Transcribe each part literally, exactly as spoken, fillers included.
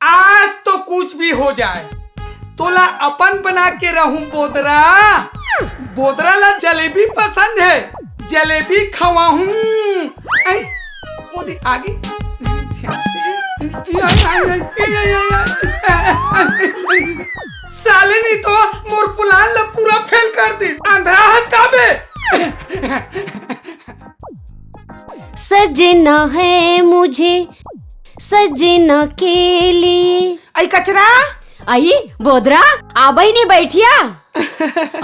आज तो कुछ भी हो जाए, तोला अपन बना के रहूं बोदरा। बोदरा ला जलेबी पसंद हे, जलेबी खवाहूं। ऐ, ओदे आगे। साले नहीं तो मोर plan ला पूरा fail कर दिस। अंधरा हस का बे? सजना है मुझे सजना के लिए। अई कचरा। अई बोदरा, आ बहिनी बइठिया।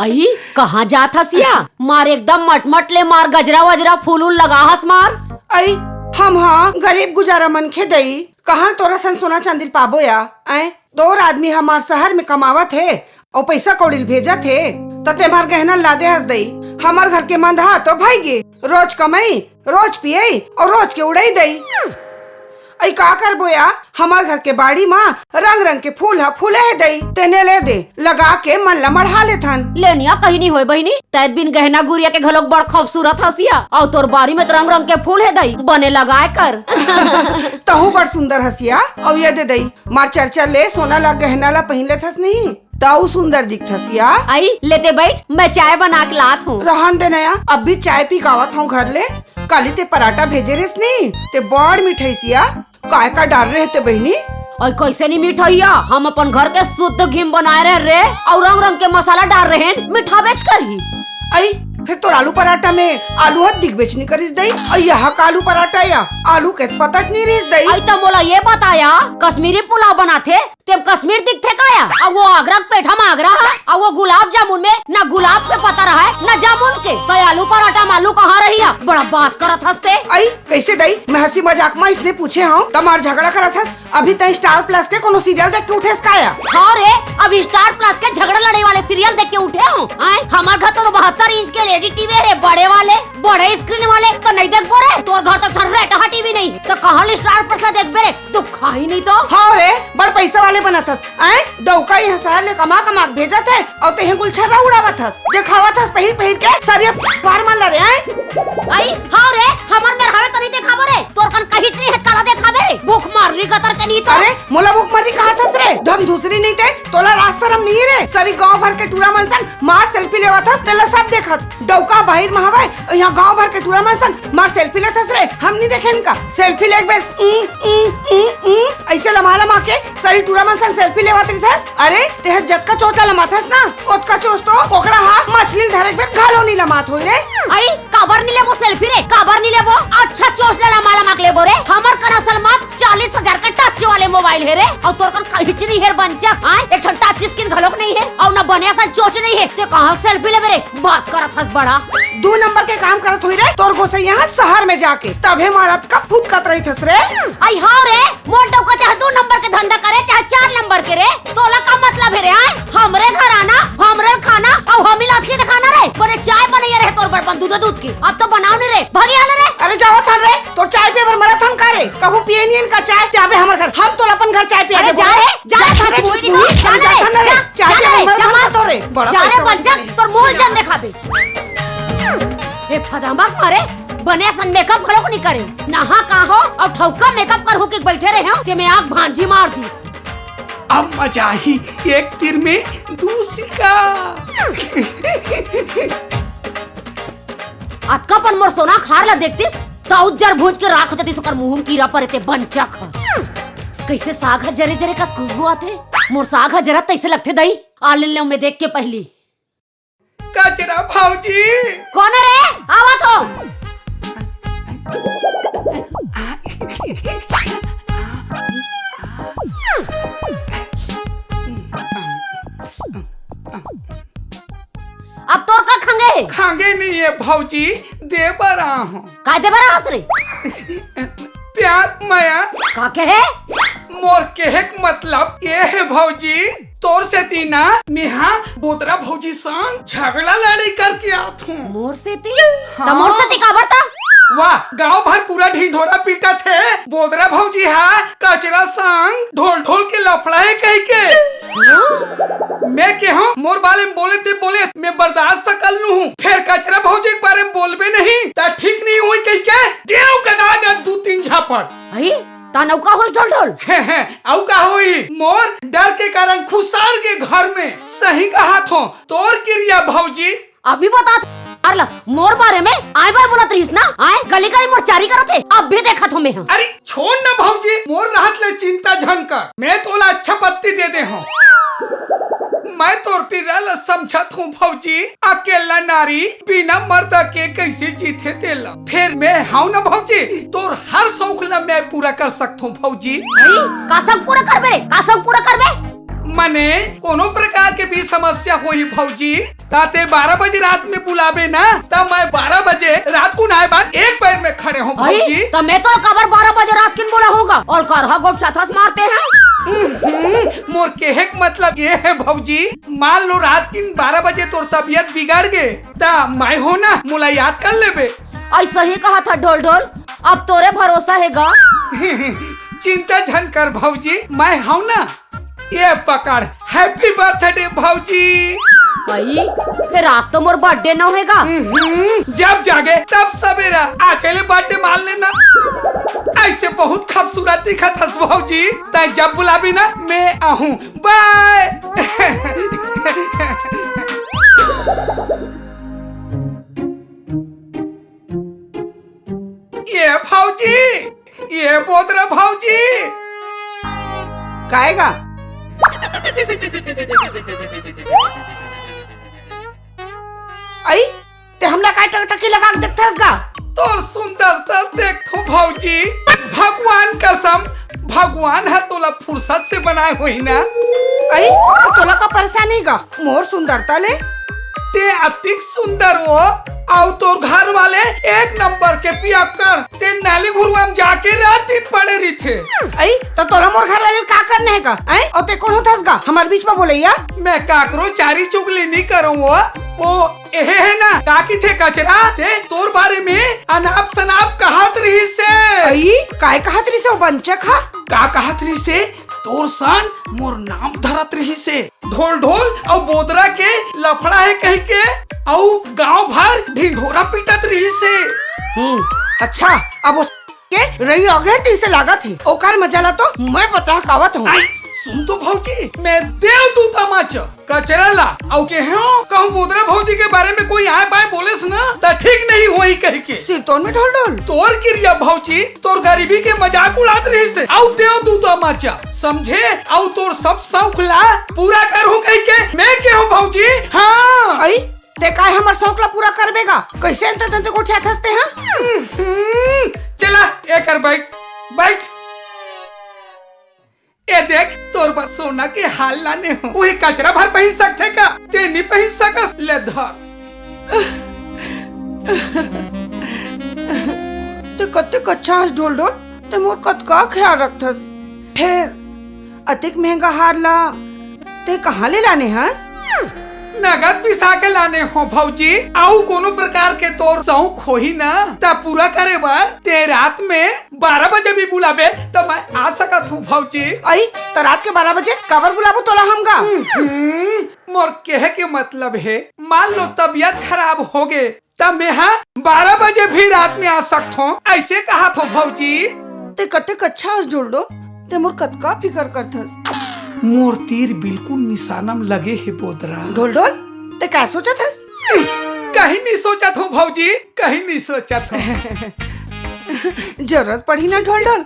अई कहाँ जात हस या? मार एकदम मटमट ले मार, गजरा वजरा फूल उल लगा हस मार। अई हम हा गरीब गुजारा मनखे दई, कहाँ तोरा सन सोना चांदी ल पाबो या? ऐ तोर आदमी हमार शहर में कमावत हे अउ पइसा कौड़ी ल भेजत हे, त ते हमार गहना ल लादे हस दई। हमार घर के मंदहा तो भई गे, रोज कमई, रोज पियई अउ रोज के उड़ई दई। अई का करबो या, हमार घर के बाड़ी म रंग रंग के फूल ह फूले हे दई, तेने ले दे, लगा के मन ल मढ़ा लेथन। लेनिया कहीं नहीं होय बहिनी, तैं बिन गहना गुरिया के घलोक बड़ खूबसूरत हस या, अउ तोर बारी में तो रंग रंग के फूल हे दई, बने लगाए कर। तहूँ बड़ सुंदर हस या, अउ ये दे दई, मार चर्चा ले सोना ला गहना ला पहिन लेथस नहीं, तउ सुंदर दिखथस या। अई लेते बइठ, मैं चाय बना के लात हूँ। रहन दे नया, अभी चाय पी के आवत हूँ घर ले। काली ते पराठा भेजे रेस नी, ते बड़ मिठई सिया। काय का डार रहे ते बहिनी? अई कइसे नी मिठई या, हम अपन घर के शुद्ध घी म बनाए रहे रे, अउ रंग रंग के मसाला डार रहे, मिठाबेच करही। अई फिर तोर आलू पराठा में आलू हत दिखबेच नी करिस दई, अउ यहा का आलू पराठा या, आलू के पता च नी रिस दई। अई त मोला ये बताया, कश्मीरी पुलाव बनाथे, तेम कश्मीर दिखथे का या? अउ वो आगरा के पेठा म आगरा हे, अउ वो गुलाब जामुन में ना गुलाब के पता रहे, ना जामुन के। त आलू पराठा म आलू कहाँ रही या? बड़ा बात करत हस ते। अई, कइसे दई? मैं हंसी मजाक म इसने पूछे हूँ, त मार झगड़ा करत हस। अभी तैं Star Plus के कोनो serial देख के उठेस का या? हाँ रे, अभी Star Plus के झगड़ा लड़ई वाले serial देख के उठे हूँ। आय, हमार घर तो बहत्तर inch के L E D T V हे रे, बड़े वाले, बड़े screen वाले, त नहीं देखबो रे। तोर घर तो ठन रेटहा T V नहीं, त कहाँ ले Star Plus ला देखबे रे? तू खाही नहीं तो। हाँ रे, बड़ पइसा वाले बनत हस। आय, डउका इहाँ शहर ले कमा कमा के भेजत हे, अउ तेहे गुलछर्रा उड़ावत हस। देखावत हस पहिर पहिर के सरिया फार मन ला रे, आय। अई, हाँ रे, हमर मेर हवे तो नहीं देखाबो रे। तोर कन कहिच नहीं हे, काला देखाबे रे। भूख मर रही कतर के नहीं तो। अरे, मोला भूख मर रही कहत हस रे? धमधुसरी नहीं ते, तोला लाज शरम नहीं रे। सरी गांव भर के टूरा मन संग मार selfie लेवत हस, तेला सब देखत। डउका बाहिर म हवय, इहाँ गांव भर के टूरा मन संग मार selfie लेथस रे, हम नी देखेन का? Selfie लेक बेर, उम, उम, उम, उम, अइसे लमा लमा के सरी टूरा मन संग selfie लेवत रहिथस। अरे, तेह जतका चोच ल लमाथस ना, ओतका चोच तो कोकड़ा हा मछली ल धरे के बेर घलो नी लमात होई रे। अई, काबर नी लेबो selfie रे? काबर नी लेबो? अच्छा चोच ल लमा लमा के लेबो रे। हमर करा सलमात चालीस हजार के touch वाले mobile हे रे, अउ तोर कन कहिच नहीं हे रे बंचक। आय, एक ठन touch screen घलोक नहीं हे, अउ ना बने असन चोच नहीं हे, ते कहाँ selfie लेबे रे? बात करत हस बड़ा। दू नंबर के काम करत होई रे, तोर गोसैया ह शहर में जाके, तभे मारत का फुदकत रहिथस रे। अई हाँ रे, मोर डउका चाहे दू नंबर के धंधा करे, चाहे चार नंबर के रे, तोला का मतलब हे रे? आय, हमरे घर आना, हमरे खाना, अउ हमी ला अखिया दिखाना रे। बने चाय बनइया रहे तोर बर, बन दूध दूध की, अब तो बनाव नहीं रे, भागी आले रे। अरे जावत हन रे, तोर चाय पिए बर मरत हन का रे? कभू पिए नी हन का चाय? ते आबे हमर घर, हम तोला अपन घर चाय पिया अरे देबो जा रे। रे, जा जा रे, जा रे, जा रे, जा रे, जा रे, चाय पिया जा रे, मरत जा हन का रे। तोरे? बड़ा जा रे, पैसा वाली बंचक, तोर मुंह जन देखाबे। ए फदामा मारे, बने असन makeup घलोक नी करे। नहा का हो, अउ ठउका makeup करहूं के बइठे रहे हो, ते में आंख भांजी मार दिस। अब मजा आही, एक तीर में दू सिक्का। अतका पन मोर सोना खार ला देखतिस, त उज्जर भूंज के राख हो जातिस, ओकर मुंह म कीरा परे ते बंचक ह। कइसे साग ह जरे जरे कस खुशबू आथे। मोर साग ह जरत तइसे लगथे दई। आ ले ले, में देख के पहिली। कचरा भौजी। कोन रे? आवत हो। अब तोर का खंगे हे? खंगे नहीं हे भौजी, दे बर आहूं। का दे बर आहस रे? प्यार मया। का कहे? मोर कहे के मतलब ये हे भौजी, तोर सेती ना मेहा बोदरा भौजी संग झगड़ा लड़ई करके आत हूं। मोर सेती? हाँ। त मोर सेती काबर त? वाह, गांव भर पूरा ढिंढोरा पीटत हे, बोदरा भौजी हा कचरा संग ढोल ढोल के लफड़ा हे कहिके। हाँ? मैं केहूं मोर बारे में बोले ते बोले, मैं बर्दाश्त त कर लूं हूं, फेर कचरा भौजी के बारे में बोलबे नहीं त ठीक नहीं होई कहिके देव के दाग दू तीन झापड़। अई, तहन अउ का होइस ढोल ढोल? अउ का होही, मोर डर के कारण खुसार के घर में। सही कहाथों, तोर किरिया भौजी। अभी बता यार ला, मोर बारे में आय बाय बोलत रहिस ना, आय गली गली मोर चारी करत हे, अब भी देखत हों मैं ह। अरे छोड़ ना भौजी, मोर रहत ले चिंता झन कर, मैं तोला अच्छा पत्ती दे दे हूँ। मैं तोर पीरा ल समझत हूँ भौजी, अकेला नारी बिना मर्द के कैसे जीथे तेला। फेर मैं हूँ ना भौजी, तोर हर शौक ल मैं पूरा कर सकत हूँ भौजी। भाई, का शौक पूरा करबे रे? का शौक पूरा करबे? मने कोनो प्रकार के भी समस्या होही भौजी, त ते बारह बजे रात में बुलाबे ना, त मैं बारह बजे रात कुन आय बर एक पैर में खड़े हूँ भाई, भौजी। त मैं तो काबर बारह बजे रात किन बोला होगा और करहा गोठ साथस मारते हैं। हम्म, मोर केहे के मतलब ये है भौजी, मान लो रात किन बारह बजे तोर तबियत बिगड़ गे, त मैं हो ना, मोला याद कर लेबे। ऐसा ही कहा था ढोल ढोल, अब तोरे भरोसा है गा। चिंता झन कर भौजी, मैं हूँ ना। ये पकड़, Happy birthday भौजी। भाई, फेर आज तो मोर birthday न होएगा। हम्म, जब जागे तब सवेरा, अकेले birthday मान लेना। ऐसे बहुत खूबसूरत दिखत हस भौजी, तै जब बुलाबी ना मैं आहूँ। Bye। ये भौजी, ये बोदरा भौजी। काय गा? अई, ते हमला काय टकटकी लगा के देखथस गा? तोर सुंदरता देखथों भौजी, भगवान कसम, भगवान ह तोला फुर्सत से बनाए होही ना। अई, त तोला का परेशानी गा मोर सुंदरता ले? ते अतिक सुंदर हो, अउ तोर घर वाले एक नंबर के पियक्कड़। ते नाली घुरुवा म जाके रात दिन पड़े रहिथे। अई, त तोला मोर घर वाले ल का करना हे गा? अई, अउ ते कोन होथस गा हमर बीच म बोलइया? मैं काकरो चारी चुगली नी करंव वो। वो एहे हे ना, का किथे कचरा, ते तोर बारे में अनाप शनाप कहत रहिसे। अई, काय कहत रहिसे वो बंचक हा? का कहत रहिसे? तोर सन मोर नाम धरत रहिसे। ढोल ढोल अउ बोदरा के लफड़ा हे कहिके, अउ गांव भर ढिंढोरा पीटत रहिसे। हम्म, अच्छा, अब वो के रही आगे तइसे लागत हे, ओकर मजा ला तो मैं पता कावत हूँ। आई, सुन तो भौजी, मैं देवदूत आमाच कचरा ला, अउ केहेंव कहूँ बोदरा भौजी के बारे में कोई आय बाय बोलेस ना, त ठीक नहीं होही कहिके। सिरतोन में ढोल ढोल। तोर किरिया भौजी, तोर गरीबी के मजाक उड़ात रहिसे, अउ देवदूत आमाच समझे, अउ तोर सब शौक ला पूरा करहूँ कहिके मैं केहेंव भौजी। हाँ। अई, ते काय हमर शौक ला पूरा करबे गा? कइसे अंते तंते गोठियाथस ते, हाँ? हम्म, चला, एकर बैठ, बैठ। ए देख, तोर बर सोना के हार लाने हूँ। उही कचरा भर पहिन सकथे का? ते नी पहिन सकस, ले धर। ते कतेक अच्छा हस ढोल ढोल, ते मोर कतका ख्याल रखथस। फेर अतेक महंगा हार ला ते कहाँ ले लाने हस? नगद बिसा के लाने हूँ भौजी, अउ कोनो प्रकार के तोर शौक होही ना, त पूरा करे बर ते रात में बारह बजे भी बुलाबे त मैं आ सकत हूँ भौजी। अई, त रात के बारह बजे काबर बुलाबो तोला हम गा? हम्म, मोर केहे के मतलब हे, मान लो तबियत खराब होगे, त मेहा बारह बजे भी रात में आ सकथों, अइसे कहत हों भौजी। ते कतेक अच्छा हस ढोल ढोल, ते मोर कतका फिकर करथस। मोर तीर बिल्कुल निशाना म लगे हे बोदरा। ढोल ढोल, ते का सोचत हस? कहीं नहीं सोचत हों भौजी, कहीं नहीं सोचत हों। जरूरत पड़ही ना ढोल ढोल,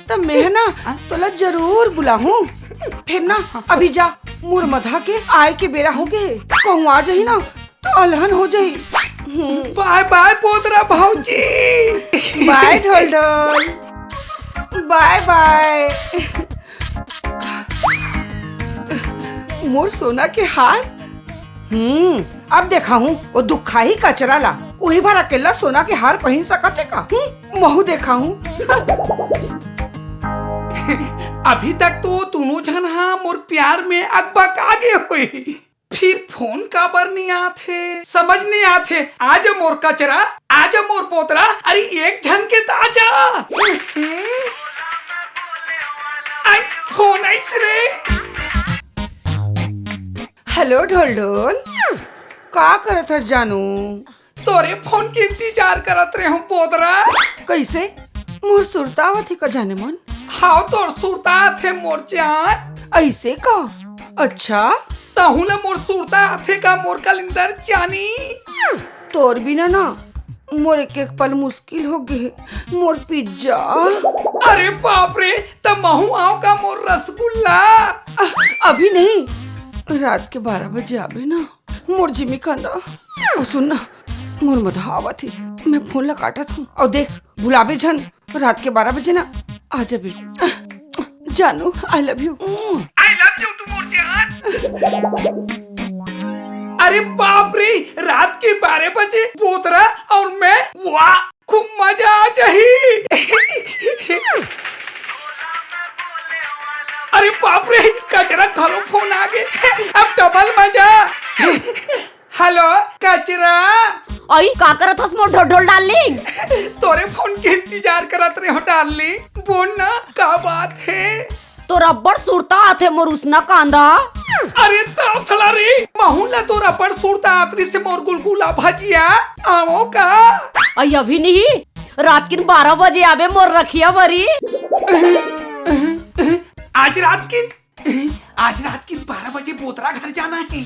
त मेहा ना तोला जरूर बुलाहूँ। फेर ना अभी जा, मोर मधा के आय के बेरा होगे हे, कहूँ आ जाही ना त अलहन हो जाही। हम्म। बाय बाय बोदरा भौजी। बाय ढोल ढोल। बाय बाय। मोर सोना के हार। हम्म, अब देखाहूँ वो दुखाही कचरा ला। उही भर अकेला सोना के हार पहिन सकत हे का? हम्म, महूँ देखाहूँ। अभी तक तो दूनों झन हा मोर प्यार में अकबका गे होही। फिर फोन काबर नहीं आथे, समझ नहीं आथे। आजा मोर कचरा, आजा मोर बोदरा, अरे एक झन के त आजा। हम्म। आई, फोन आइस रे। हेलो ढोल ढोल, का करत हस जानू? तोरे फोन के इंतजार करत रहे हूँ बोदरा। कइसे? मोर सुरता आवत हे का जाने मन? हाव, तोर सुरता आथे मोर जान। अइसे का? अच्छा। तहूँ ला मोर सुरता आथे का मोर कलिंदर जानी? तोर बिना ना मोर एक एक पल मुश्किल हो गे हे, मोर पिज्जा। अरे बाप रे, त महूँ आंव का मोर रसगुल्ला? अ, अभी नहीं, रात के बारह बजे आबे ना, मोर जिमी कांदा। अउ सुन ना, मोर मधा आवत हे, मैं फोन ला काटत हूँ। अउ देख, भुलाबे झन, रात के बारह बजे ना आ जाबे। जानू, I love you। I love you too मोर जान। अरे बाप रे, रात के बारह बजे बोतरा अउ मैं, वाह, खूब मजा आ जाही। अरे बाप रे, कचरा घलो फोन आ गे। अब डबल मजा। हेलो कचरा। अई, का करत हस मोर ढोढोल डार्लिंग? तोरे फोन के इंतजार करत रहे हो डार्लिंग। बोल ना, का बात हे? तोर अब्बड़ सुरता आथे मोर उसना कांदा। अरे तासला रे, महूँ ला तोर अब्बड़ सुरता आत रिहिसे मोर गुलगुला भजिया। आंव का? अई अभी नहीं, रात किन बारह बजे आबे मोर रखिया बरी। आज रात किन आज रात के बारह बजे बोतरा घर जाना हे।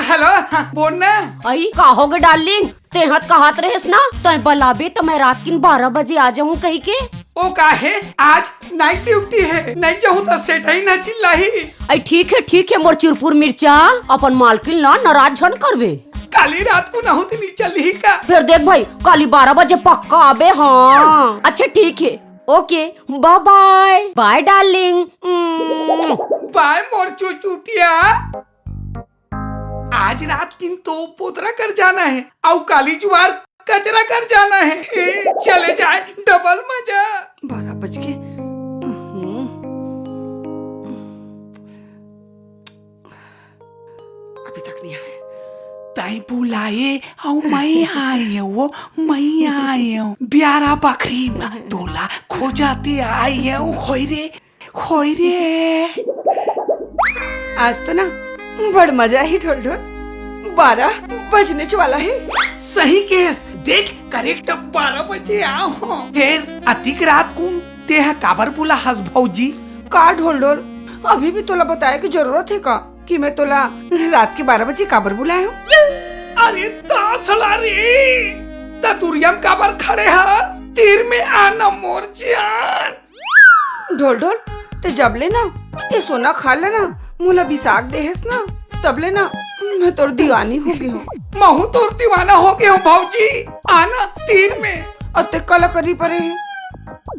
हेलो, हाँ, बोल ना। अई, का होगे डार्लिंग? तेंह त कहत रहेस ना, तैं बलाबे त मैं रात किन बारह बजे आ जाहूँ कहिके। ओ का हे, आज नाइट ड्यूटी हे, नइ जाहूँ त सेठई न चिल्लाही। अई ठीक हे, ठीक हे मोर चुरपुर मिर्चा, अपन मालकिन ला नाराज झन करबे। काली रात कुन आहूँ त नइ चलही का? फेर देख भई, काली बारह बजे पक्का आबे, हाँ। अच्छा ठीक हे, ओके, बाय बाय, बाय डार्लिंग। बाय मोर चुचुटिया। आज रात किन तो बोतरा कर जाना हे, अउ काली जुवार कचरा कर जाना हे। चले जाए, डबल मजा। बारह बज गे। हम्म। अभी तक नइ आए। तैं बुलाए अउ मैं आए हो, मैं आए हो। ब्यारा बखरी म तोला खोजते आए हो, खोई रे, खोई रे। आज तो ना बड़ मजा ही ढोल ढोल। बारह बजनेच वाला हे। सही केहेस, देख करेक्ट बारह बजे आए हो। फेर अतिक रात कुन तेंह काबर बुलाहस भौजी? का ढोल ढोल, अभी भी तोला बताए के जरूरत हे का? कि मैं तोला रात के बारह बजे काबर बुलाए हूँ? अरे तासला रे, त दुरिया म काबर खड़े हस? तीर में आना मोर जान। ढोल ढोल, ते जब ले ना ये सोना खार ला ना मोला बिसाक देहेस ना, तब ले ना मैं तोर दीवानी हो गे हूँ। महूँ तोर दीवाना हो गे हूँ भौजी, आना तीर में। अते कला करी परे हे।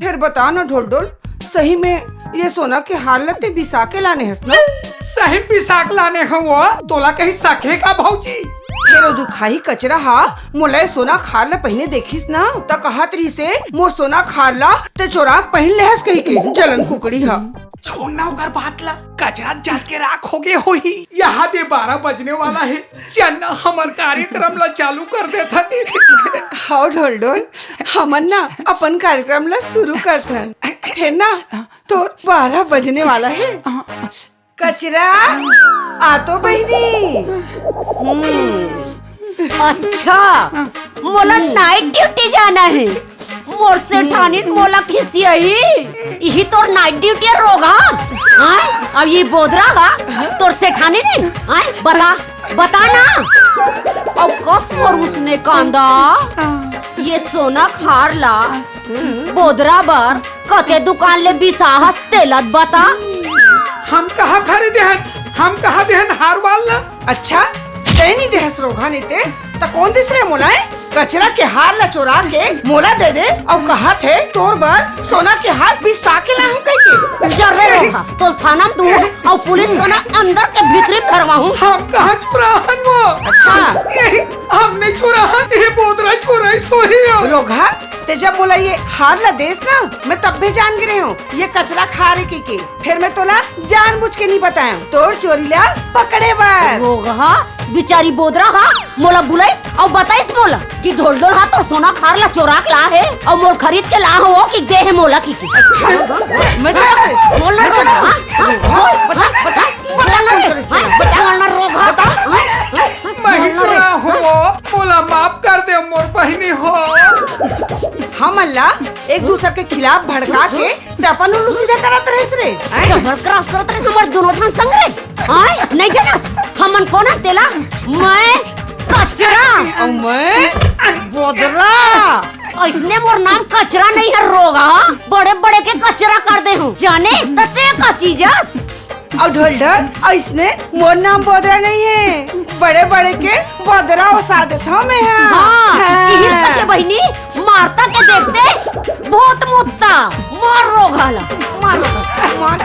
फेर बता ना ढोल ढोल, सही में ये सोना के हार ल ते बिसा के लाने हस ना? सही में बिसा के लाने हंव वो, तोला कहीं सके का भौजी? फेर ओ दुखाही कचरा हा मोला ये सोना के हार ल पहिने देखिस ना, त कहत रहिसे मोर सोना के हार ल ते चोरा के पहिन ले हस कहिके, जलन कुकड़ी हा। छोड़ ना ओकर बात ला, कचरा जल के राख हो गे होही। यहाँ दे बारह बजने वाला हे, चल ना हमर कार्यक्रम ला चालू कर देथन। हव ढोल ढोल, हमन ना अपन कार्यक्रम ला शुरू करथन, हे ना? तोर बारह बजने वाला हे। कचरा, आ तो बहिनी। हम्म, अच्छा, मोला नाइट ड्यूटी जाना हे। मोर सेठानी मोला खिसियाही। इही तोर नाइट ड्यूटी हे रोगहा। हाँ? अब ये बोदरा हा तोर सेठानी नहीं? हाँ? बता, बता ना। अउ कस मोर उसने कांदा। ये सोना के हार ला बोदरा बर कते दुकान ले बिसाहस तेला त बता। हम कहाँ खरीदे हन? हम कहाँ देहन हार वार ला? अच्छा, तैं नइ देहस रोगहा नइ ते, त कोन दिस रे मोला, ए? कचरा के हार ला चोरा के मोला दे देस अउ कहत हे तोर बर सोना के हार बिसा के लाहूं कहिके। चल रे रोगहा, तोल थाना म दूहूं अउ पुलिस थाना अंदर के भीतरी म धरवाहूं। हम कहाँ चोराहन वो? अच्छा। ए, हम नइ चोराहन, ये बोदरा चोराइस होही हो। रोगहा, ते जब मोला ये हार ला देस ना, मैं तब्बे जान गे रेहेंव, ये कचरा के हार हे कहिके। फेर मैं तोला जानबूझ के नइ बताएंव, तोर चोरी ला पकड़े बर। रोगहा, बिचारी बोदरा हा मोला बुलाइस अउ बताइस मोला कि ढोलढोल हा तोर सोना के हार ला चोरा के लाहे अउ मोला खरीद के लाहे हो कि देहे मोला कहिके। अच्छा, मैं चोराहूं? बोल ना, मैं चोराहूं? हाँ, हाँ, बोल, बता, बता, बता, बोल ना, मैं चोराहूं? बता, बोल ना, रोगहा। बता। मैं ही चोराहूं वो, मोला माफ कर दे मोर बहिनी हो। हमन ला एक दूसर के खिलाफ भड़का के टपन उल्लू सीधा करत रहिस रे। डबल क्रॉस करत रहिस हमर दोनों झन संग रे। आय, नहीं जानस, हमन कोन हन तेला? मैं कचरा। अउ मैं बोदरा। अइसने मोर नाम कचरा नहीं है, रोगहा। बड़े बड़े के कचरा कर दे हूँ, जाने त ते का चीज अस? अउ ढोल ढोल, अइसने मोर नाम बोदरा नहीं है, बड़े बड़े के बोदरा ओसा देत हूँ मैं। हाँ। हाँ, हाँ। इही कचे बहिनी, मारता के देखते भूत मुत्ता। मार रोगहा ला, मार, मार।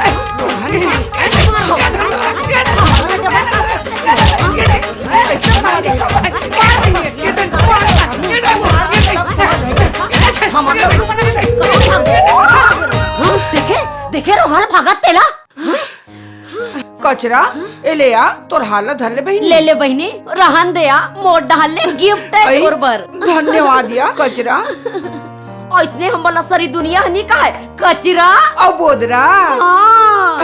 हाँ, देखे, देखे रोगहा ला भागत तेला। कचरा, ए ले आ, तोर हार ला धर ले बहिनी। ले ले बहिनी, रहन दे आ, मोर डहर ले गिफ्ट है अई, तोर बर। धन्यवाद या कचरा। अइसने हमन ला सरी दुनिया ह नी कहे, कचरा। अउ बोदरा। हाँ।